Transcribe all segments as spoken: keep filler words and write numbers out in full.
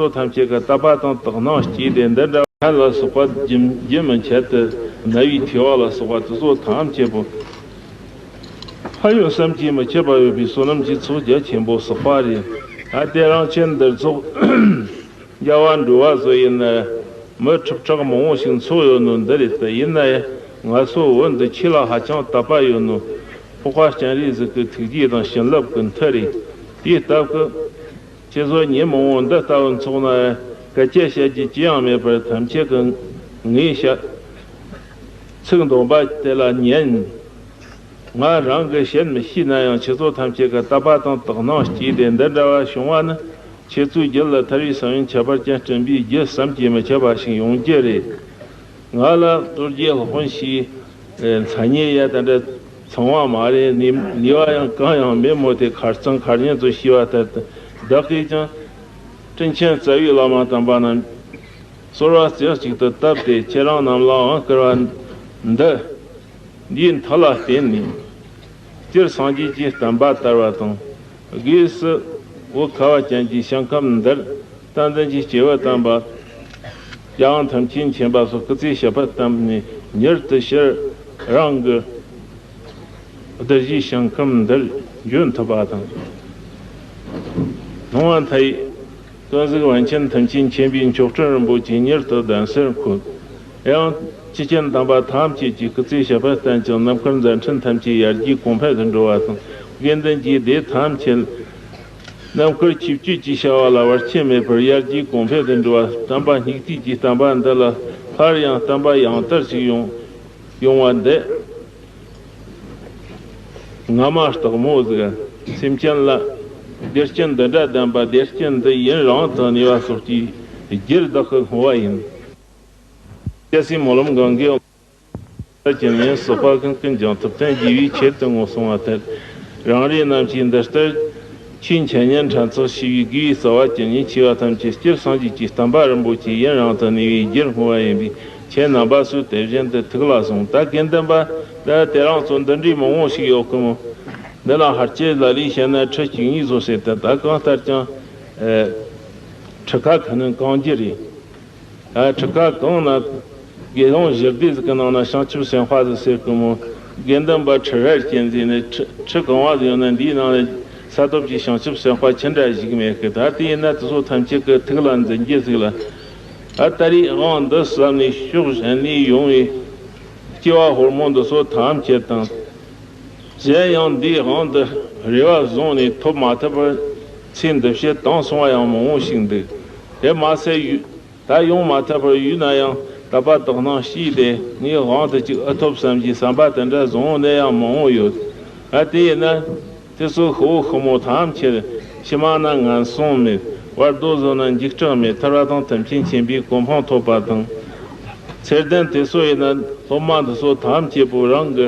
ཚོ་ཐམས་ཅད་ཀྱི་དད་པ་དང་དག་སྣང་སྐྱེས་ཏེ། འདི་འདྲ་བ་ལ་སོགས་པ་རྒྱུན་རྒྱུན་མི་འཆད་དུ་ན་བའི་ཐོས་པ་ལ་སོགས་པ་དེ་ཚོ་ཐམས་ཅད་པོ་ཕན་ཡོན་བསམ་གྱིས་མི་ཁྱབ་པ་ཡོད་པའི་བསོད་ནམས་ཀྱི་ཚོགས་རྒྱ་ཆེན་པོ་བསགས་པ་རེད། ད་དེ་རང་ཆེན་འདིར་ཚོགས་རྒྱ་བ་འགྲོ་བ་ཚོ་ཡིན་ན་མི་ཁྲི་ཕྲག་མང་བོ་ཞིག་འཚོགས་ཡོད་ནོ་འདི་རེད། དེ་ཡིན་ན་ཡང་ང་ཚོ་བོད་འདི་ཆོས་ལ་ཧ་ཅང་དད་པ་ཡོད་ནོ་འཕགས་པ་སྤྱན་རས་གཟིགས་ཀྱི་ཐུགས་རྗེ་དང་བྱིན་རླབས་ཀྱི་མཐུ་རེད། དེའི་སྟབས་ཀྱིས། ཁྱེད་ཚོ་ཉིན་མང་བོ་འདི་ལྟ་བུ་འཚོགས་ན་སྐད་ཆ་བཤད་རྒྱུ་ཅི་ཡང་མེད་པར། ཐམས་ཅད་ཀྱིས་ངའི་ཞབས་ཚིག་འདོན་པ་དེ་ལ་ཉན། ང་རང་གིས་བཤད་མི་ཤེས་ན་ཡང་ཁྱེད་ཚོ་ཐམས་ཅད་ཀྱི་དད་པ་དང་དག་སྣང་སྐྱེས་ཏེ་འདི་འདྲ་བ་བྱུང་བ་ནི། ཁྱེད་ཚོའི་རྒྱུད་ལ་ཐར་བའི་སངས་རྒྱས་ཁྱད་པར་ཅན་སྤྲིན་པའི་རྒྱུན་བསམ་གྱིས་མི་ཁྱབ་པ་ཞིག་ཡོང་རྒྱུ་རེད། ང་ལ་རྡོ་རྗེ་སློབ་དཔོན་ཞེས་མཚན་སྙན་ཡང་དེ་འདྲ་ཚང་བ་མ་རེད། ནི་ནུས་པ་ཡང་གང་ཡང་མེད་མོད། དེ་ཁར་ཚང་ཁར་ཉན་དུ་ཤེས་པ་ལྟར་དུ་བདག་གིས་ཀྱང་དྲིན་ཆེན་རྩ་བའི་བླ་མ་དམ་པ་རྣམས་གསོལ་བ་རྩེ་གཅིག་ཏུ་བཏབ་སྟེ། ཁྱེད་རང་རྣམས་ལའང་བསྐུལ་བ་འདི། འདིའི་མཐུ་ལ་བརྟེན་ནས་སྤྱིར་སངས་རྒྱས་ཀྱི་བསྟན་པ་དར་བ་དང་། སྒོས་སུ་བོད་ཁ་བ་ཅན་གྱི་ཞིང་ཁམས་འདིར་བསྟན་འཛིན་གྱི་སྐྱེས་བུ་དམ་པ་རྒྱལ་དབང་ཐམས་ཅད་མཁྱེན་པ་སོགས་སྐུ་ཚེ་ཞབས་པད་བརྟན་ནས་མྱུར་དུ་ཕྱིར་རང་གི་གདུལ་བྱའི་ཞིང་ཁམས་འདིར་འབྱོན་ཐུབ་པ་དང་། སྣང་བ་མཐའ་ཡས་ཀུན་གཟིགས་པཎ་ཆེན་ཐམས་ཅད་མཁྱེན་པའི་མཆོག་སྤྲུལ་རིན་པོ་ཆེ་མྱུར་དུ་གདན་སར་འཁོད། ཡང་ཆོས་ཅན་དམ་པ་ཐམས་ཅད་ཀྱི་སྐུ་ཚེ་ཞབས་པད་བརྟན་ཅིང་། རྣམ་དཀར་མཛད་འཕྲིན་ཐམས་ཅད་ཡར་རྒྱས་གོང་འཕེལ་དུ་འགྲོ་བ་དང་། དགེ་འདུན་གྱི་སྡེ་ཐམས་ཅད་རྣམ་དཀར་ཆིབས་བསྒྱུར་གྱི་བྱ་བ་ལ་བར་ཆད་མེད་པར་ཡར་རྒྱས་གོང་འཕེལ་དུ་འགྲོ་བ། བསྟན་པ་སྙིགས་དུས་ཀྱི་བསྟན་པ་འདི་ལ་སླར་ཡང་བསྟན་པ་ཡང་དར་ཞིག་ཡོང་ཡོང་བ་འདི་སྔ་མ་ལྟག་མོ་ཟིག་སེམས་ཅན་ལ་བདེ་སྐྱིད་འདི་འདྲ་ལྡན་པ། བདེ་སྐྱིད་འདི་ཡུན་རིང་དུ་གནས་པ་སོགས་ཀྱི་རྒྱུར་བདག་གིས་བསྔོ་བ་ཡིན། སྐྱ་སེར་སྨོན་ལམ་གང་གིས་ཀྱི་ཉེན་བསགས་པ་ཀུན་ཀུན་སྦྱངས་ཐུབ་བསྟན་རྒྱས་པའི་ཆེད་དུ་ངོ་སྲུང་བ་ལྟར། རང་རེ་རྣམས་ཀྱིས་འདི་ལྟར་ཆོས་འཆད་ཉན་ཕྲན་ཚེགས་ཞུས་པའི་དགེ་བའི་རྩ་བ་ཀྱི་ཉིན་ཆེ་བ་ཐམས་ཅད་སྤྱིར་སངས་རྒྱས་ཀྱི་བསྟན་པ་རིན་པོ་ཆེ་ཡུན་རིང་དུ་གནས་པའི་རྒྱུར་བསྔོ་བ་ཡིན་པས། ཁྱེད་རྣམ་པ་ཚོས་དེ་བཞིན་དུ་ཐུགས་ལ་བཟུང་། ད་དགེ་འདུན་པ་ད་དེ་རིང་ཚོ་འདི་འདྲའི་མང་བོ་ཞིག་ཡོད་གི་མོ། འདི་ལ་ཕལ་ཆེར་ལ་ལས་བཤད་ན་ཁྲི་བཅུ་གཉིས་བཟོ་ཟེར་ཏེ། ད་གང་ལྟར་ཀྱང་ཨེ་ཁྲི་ཁ་ཁ་ནང་གང་རྒྱུ་རེད། ཨ་ཁྲི་ཁ་གང་ན་དགེ་སློང་བཞི་སྡེ་ཟིག་གི་ནང་ན་བྱང་ཆུབ་སེམས་དཔའ་ཟིག་ཟེར་གི་མོ། དགེ་འདུན་པ་ཁྲི་རལ་ཅན་ཟེར་ནས་ཁྲི་ཁྲི་གང་བ་ཟིག་ཡོད་ན་འདིའི་ནང་ན་ས་ཐོབ་ཀྱི་བྱང་ཆུབ་སེམས་དཔའ་ཅི་འདྲ་ཞིག་མེད་གི། ད་དེ་ཡིན་ན་དེ་ཚོ་ཐམས་ཅད་ཀྱི་ཐུགས་ལ་འཛིན་རྒྱུ་ཟིག་ལ། ཨ་ད་རེས་དབང་འདི་བསམ་ནས་ཕྱོགས་གཞན་ནས་ཡོང་བའི་སྐྱེ་བ་ཧོར་མོ་འདི་ཚོ་ཐམས་ཅད་དང་། གཞན་ཡང་འདིའི་དབང་འདི་རེ་བ་བཟུང་ནས་ཐོབ་མ་ཐུབ་པར་ཚེ་འདི་ཕྱི་བཏང་སོང་བ་ཡང་མང་བོ་ཞིག་འདུག་དེ་མ་ཟད་ཡུལ་ད་ཡོང་མ་ཐུབ་པར་ཡུལ་ན་ཡང་དད་པ་དག་སྣང་སྐྱེས་ཏེ། ངས་དབང་དུ་ཅིག་ཨེ་ཐོབ་བསམ་གྱི་བསམ་པ་དེ་འདྲ་བཟུང་ནས་ཡང་མང་བོ་ཡོད། ཨ་དེ་ཡིན་ན་དེ་ཚོ་ཤི་བོ་ཤི་མོ་ཐམས་ཅད་ཕྱི་མ་ན་ངན་སོང་མེད། བར་དོ་བཟོ་ན་འཇིགས་སྐྲག་མེད། ཐར་པ་དང་ཐམས་ཅད་མཁྱེན་པའི་གོ་འཕང་ཐོབ་པ་དང་། ཚེ་ལྡན་དེ་ཚོ་ཡིན་ན་སློབ་མ་འདི་ཚོ་ཐམས་ཅད་པོ་རང་གི་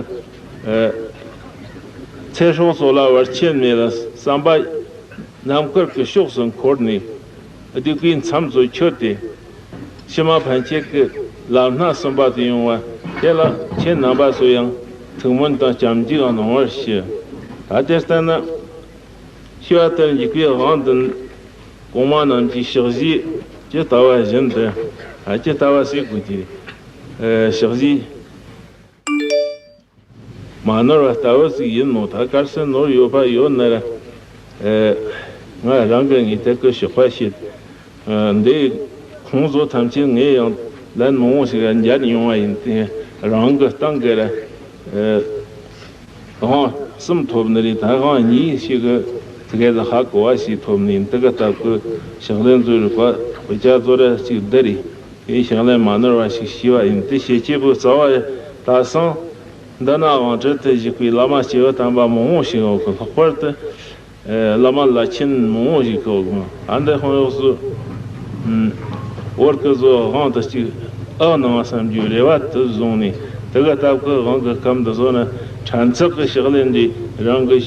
ཚེ་སྲོག་སོགས་ལ་བར་ཆད་མེད་ལ་བསམ་པ་རྣམ་དཀར་གྱི་ཕྱོགས་སུ་འཁོར་ནས་སྡིག་པའི་མཚམས་སུ་ཆུད་དེ། ཕྱི་མ་ཕན་ཆད་ཀྱི་ལམ་སྣ་ཟིན་པ་དུ་ཡོང་བ་དེ་ལ་ཁྱེད་རྣམ་པ་ཚོ་ཡང་ཐུགས་སྨོན་དང་སྐྱབས་འཇུག་གནང་བར་ཞུ། ད་དེ་ལྟར་ན་ཤེས་པ་དེར་འཇུག་པའི་དབང་དུ་གོང་མ་རྣམས་ཀྱི་ཕྱག་བཞེས་ཇི་ལྟ་བ་བཞིན་དུ། ཨ་ཇི་ལྟ་བ་ཟེར་དགོས་ཀྱི། ཨ་ཕྱག་བཞེས་མ་ནོར་བ་ལྟ་བུ་ཟིག་ཡིན་ནོ། ད་གལ་སྲིད་ནོར་ཡོད་པ་ཡོད་ན་ར། ཨེ་ང་རང་གི་ངའི་ཐད་ཀྱི་ཞོགས་པ་བཤད། ཨེ་འདི་ཁོང་ཚོ་ཐམས་ཅད་ངས་ཡང་ལན་མང་བོ་ཞིག་མཇལ་མྱོང་བ་ཡིན་ཏེ། རང་གི་སྟེང་གི་ར། ཨེ་དབང་གསུམ་ཐོབ་ནི་རེད། ད་དབང་གཉིས་ཤིག་གི་དེ་ག་ལ་ཧ་གོ་བ་ཞིག་ཐོབ་ནི་ཡིན། དེ་ག་སྟབས་ཀྱིས་ཕྱག་ལེན་ཚོའི་རིགས་པ་དཔེ་ཆ་ཚོ་ར་ཞིག་འདི་རེད། དེའི་ཕྱག་ལེན་མ་ནོར་བ་ཞིག་ཤེས་པ་ཡིན་ཏེ། ཤེས་བྱེད་པོ་རྩ་བ་ཡི་ད་སང་འདི་ན་དབང་ཁྲིད་དུ་བཞུགས་པའི་བླ་མ་སྐྱེས་བུ་དམ་པ་མང་བོ་ཞིག་ཡོད་གི། ལྷག་པར་དུ་ཨེ་བླ་མ་བླ་ཆེན་མང་བོ་ཞིག་གི་འོག་ཨ་འདི་ཁོང་ཡོགས་སུ་ཨུམ་བོར་གི་བཟོ་དབང་དུ་ཅིག་ཨ་གནང་བསམ་རྒྱུའི་རེ་བ་དུ་བཟུང་ནས། དེ་ག་སྟབས་ཀྱིས་དབང་གི་སྐབས་འདི་ཚོ་ན་ཕྲན་ཚེགས་ཀྱི་ཕྱག་ལེན་འདི་རང་གི་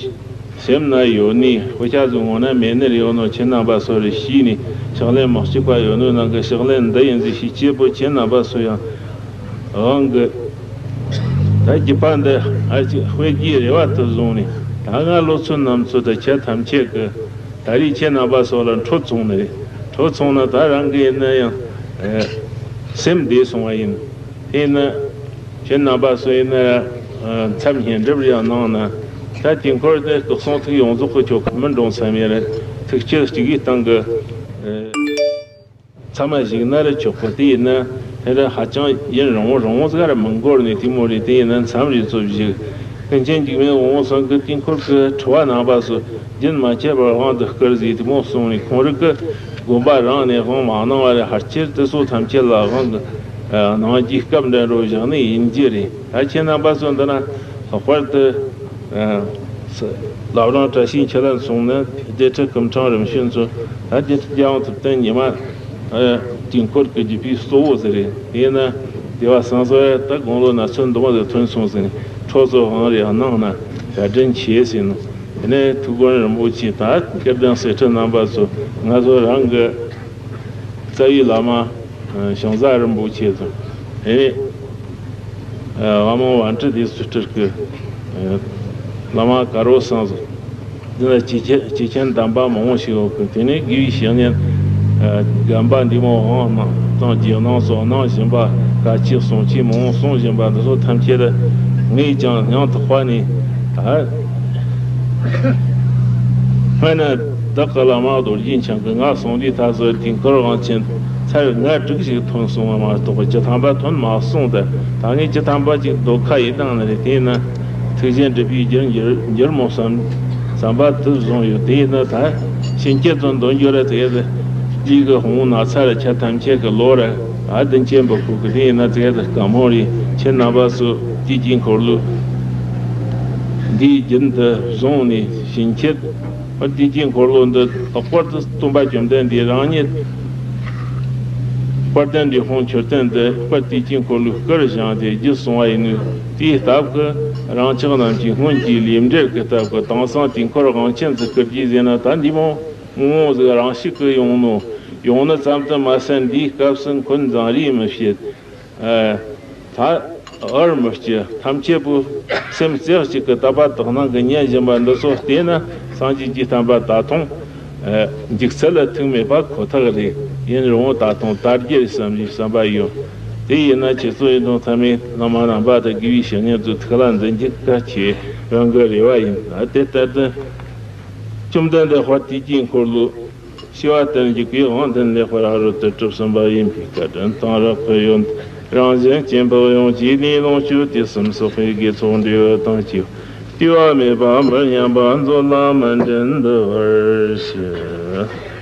སེམས་ན་ཡོད་ནི། དཔེ་ཆ་ཚོའི་ངོ་ན་མེད་ནི་རེ་ཡོད་ནོ། ཁྱེད་རྣམ་པ་ཚོ་རེ་ཤེས་ནས་ཕྱག་ལེན་མ་བྱེད་པ་ཡོད་ནོ་ནང་གི་ཕྱག་ལེན་འདི་ཡིན་ཟིག་ཤེས་བྱེད་པོ་ཁྱེད་རྣམ་པ་ཚོ་ཡང་དབང་གི་ད་རྒྱུད་པ་འདི་ཨ་ཅིག་སྤེལ་རྒྱུའི་རེ་བ་དུ་བཟུང་ནས། ད་ང་ལོ་ཚོད་རྣམས་ཚོ་ད་ཁྱེད་ཐམས་ཅད་ཀྱི་ད་རེས་ཁྱེད་རྣམ་པ་ཚོ་ལ་འཕྲོད་བཙོང་ནི་རེད། ཁྲོ་ཚང་ན་ད་རང་གི་ཡིན་ན་ཡང་སེམས་བདེ་སོང་བ་ཡིན། དེས་ན་ཁྱེད་རྣམ་པ་སུ་ཡིན་ན་མཚམས་བསྙེན་སྒྲུབ་ཡང་གནང་ན། ད་དུས་འཁོར་དེ་སྐུ་གསུང་ཐུགས་ཡོངས་རྫོགས་ཀྱི་ཆོ་ག་མི་འགྲོ་མཚམས་ཡིན་རེད། ཐུགས་བསྐྱེད་གཅིག་གི་སྟེང་གི་མཚམས་མ་ཞིག་ན་རེ་ཆོག་གི། དེ་ཡིན་ན་དེ་ར་ཧ་ཅང་ཡུན་རིང་བོ་རིང་བོ་ཟིག་ར་མི་འགོར་ནས་དེ་མོ་རེད། དེ་ཡིན་ན་མཚམས་རེ་ཚོ་བཞུགས། ཀུན་མཁྱེན་འཇིགས་མེད་དབང་པོ་ཚང་གི་དུས་འཁོར་གྱི་ཁྲི་བ་རྣམ་པ་སུ་རྒྱུན་མ་ཆད་པར་དབང་དུ་བསྐུར་ཟིག་དེ་མོ་གསུངས་ནས། ཁོང་རང་གི་དགོངས་པ་རང་ནས་དབང་མ་གནང་བ་རེད། ཕལ་ཆེར་དེ་ཚོ་ཐམས་ཅད་ལ་དབང་གི་གནང་རྒྱུའི་སྐབས་འདྲ་འགྲོ་བཞག་ནི་ཡིན་རྒྱུ་རེད། ད་ཁྱེད་རྣམ་པ་ཚོ་འདི་ན་ལྷག་པར་དུ། བླ་བྲང་བཀྲ་ཤིས་འཁྱིལ་ལ་སོང་ན་སྡེ་ཁྲི་སྐུ་ཕྲེང་རིམ་བྱོན་ཚོ། ད་སྡེ་ཁྲི་རྒྱལ་དབང་ཐུབ་བསྟན་ཉི་མ་དུས་འཁོར་གྱི་བརྒྱུད་པའི་གཙོ་བོ་ཟིག་རེད། དེས་ན་སྡེ་བ་སངས་རྒྱས་ད་དགུང་ལོ་ན་ཚོད་འདུ་མ་ཟིག་ཐོན་སོང་ཟིག་ནས་ཁྲོ་ཚོ་དབང་རེ་གནང་ན་བཀའ་དྲིན་ཆེ་ཟེར་ནོ། དེ་ནས་ཐུགས་དགོངས་རིན་པོ་ཆེ་ད་སྐལ་ལྡན་སྲས་ཁྲི་རྣམ་པ་ཚོ་ང་ཚོ་རང་གི་རྩ་བའི་བླ་མ་ཞང་བཟའ་རིན་པོ་ཆེ་དང་། དེ་ནས་བླ་མ་པཎ་ཌི་ཏ་སུ་ཊར་གྱི་བླ་མ་དཀར་པོ་སངས་སོ། འདི་ལ་སྐྱེས་ཆེན་སྐྱེས་ཆེན་དམ་པ་མང་པོ་ཞིག་ཡོད་གི། དེ་ནས་དགེ་བའི་བཤེས་གཉེན་རྒན་པ་འདི་མོ་དབང་གནང་དང་རྗེས་གནང་སོགས་གནང་བཞིན་པ། བཀའ་ཆོས་གསུང་ཆོས་མང་པོ་གསུང་བཞིན་པ་འདི་ཚོ་ཐམས་ཅད་ལ་ངས་ཀྱང་སྙིང་ཐག་པ་ནས་ད། སྔོན་ན་བདག་གི་བླ་མ་རྡོ་རྗེ་འཆང་གིས་ང་གསུང་དུས་ད་གཟོད་དུས་འཁོར་དབང་ཆེན་ཚར་ལྔ་དྲུག་ཞིག་ཐོན་སོང་བ་མ་གཏོགས་བཅུ་ཐམ་པ་ཐོན་མ་སོང་། ད་ད་ངས་བཅུ་ཐམ་པ་ཅིག་ཟློས་ཁ་ཡེ་བཏང་ནི་རེད། དེས་ན་ཐུགས་རྗེ་འགྲུབ་པའི་རྒྱུར་འགྱུར་འགྱུར་མོ་བསམ་བསམ་པ་དེ་བཟུང་ཡོད། དེས་ན་ད་ཕྱིན་ཆད་ཚོ་འདོན་རྒྱུ་ར་དེ་ལས་ལུས་ཀྱི་ཧོང་ན་ཚར་ཆ་ཐམས་ཅད་ཀྱི་ལོ་ར་ཨ་བདུན་ཅན་པོ་ཁུག་གི། དེས་ན་དེ་ལས་དཀའ་མོ་རེད། ཁྱེད་རྣམ་པ་ཚོ་དུས་ཀྱི་འཁོར་ལོ་འདིའི་རྒྱུན་དུ་བཟུང་ནས་ཕྱིན་ཆད། དཔལ་དུས་ཀྱི་འཁོར་ལོ་འདི་ལྷག་པར་དུ་སྟོན་པ་བཅོམ་ལྡན་འདས་རང་ཉིད་དཔལ་ལྡན་འབྲས་སྤུངས་མཆོད་རྟེན་དུ་དཔལ་དུས་ཀྱི་འཁོར་ལོའི་སྐུར་བཞེངས་ཏེ་བརྒྱུད་སོང་བ་ཡིན་ནོ། དེའི་སྟབས་ཀྱིས་རང་ཅག་རྣམས་ཀྱི་སྔོན་གྱི་ལས་འབྲས་ཀྱི་སྟབས་ཀྱིས་དེང་སང་དུས་འཁོར་དབང་ཆེན་དུ་བསྐུར་རྒྱུ་ཟེར་ན་ད་འདི་མོ་མང་བོ་ཟིག་རང་ཤུགས་ཀྱིས་ཡོང་ནོ། ཡོང་ནི་ཙམ་དུ་མ་ཟད་འདིའི་སྐབས་སུ་འཁོན་འཛིང་རེས་མི་བྱེད། ཨ། ད་འུར་མི་སྐྱེ། ཐམས་ཅད་པོ་སེམས་རྩེ་གཅིག་གི་དད་པ་དག་སྣང་གིས་ཉན་བཞིན་པ་འདི་ཚོ་བལྟས་ན་སངས་རྒྱས་ཀྱི་བསྟན་པ་ད་དུང་ཨ་འཇིག་ཚུལ་ལ་ཐུག་མེད་པ་ཁོ་ཐག་རེད། ཡིན་རུང་ད་དུང་དར་རྒྱས་བསམ་གྱི་བསམ་པ་ཡོད། དེ་ཡིན་ན་ཁྱེད་ཚོ་ཡིན་དང་ཐ་མའི་བླ་མ་རྣམ་པ་དང་དགེ་བའི་བཤེས་གཉེན་ཚོའི་ཐུགས་ལ་འཛིན་རྒྱུ་གལ་ཆེ་རང་གི་རེ་བ་ཡིན། ཨ་དེ་ལྟར་དུ་བཅོམ་ལྡན་འདས་དཔལ་དུས་ཀྱི་འཁོར་ལོ་ཞི་བ་ལྟར་འཇུག་པའི་དབང་དུ་ལེགས་པར་ཨ་རོ་ཏི་གྲུབ་ཟིན་པ་ཡིན་པས་བཀའ་དྲིན་གཏང་རག་གི་ཡོན་ཏན་རང་བཞིན་ཅན་འཕགས་ཡུམ་གྱི་ནི་ལོངས་སྤྱོད་དུས་གསུམ་སོགས་པའི་དགེ་ཚོགས་འབྲས་བུ་དང་བཅས་པ་བརྟུལ་བ་མེད་པ་མི་ཉམས་པ་མཛོད་ལ་མ་འདྲེན་འདུ་བར་ཞུ།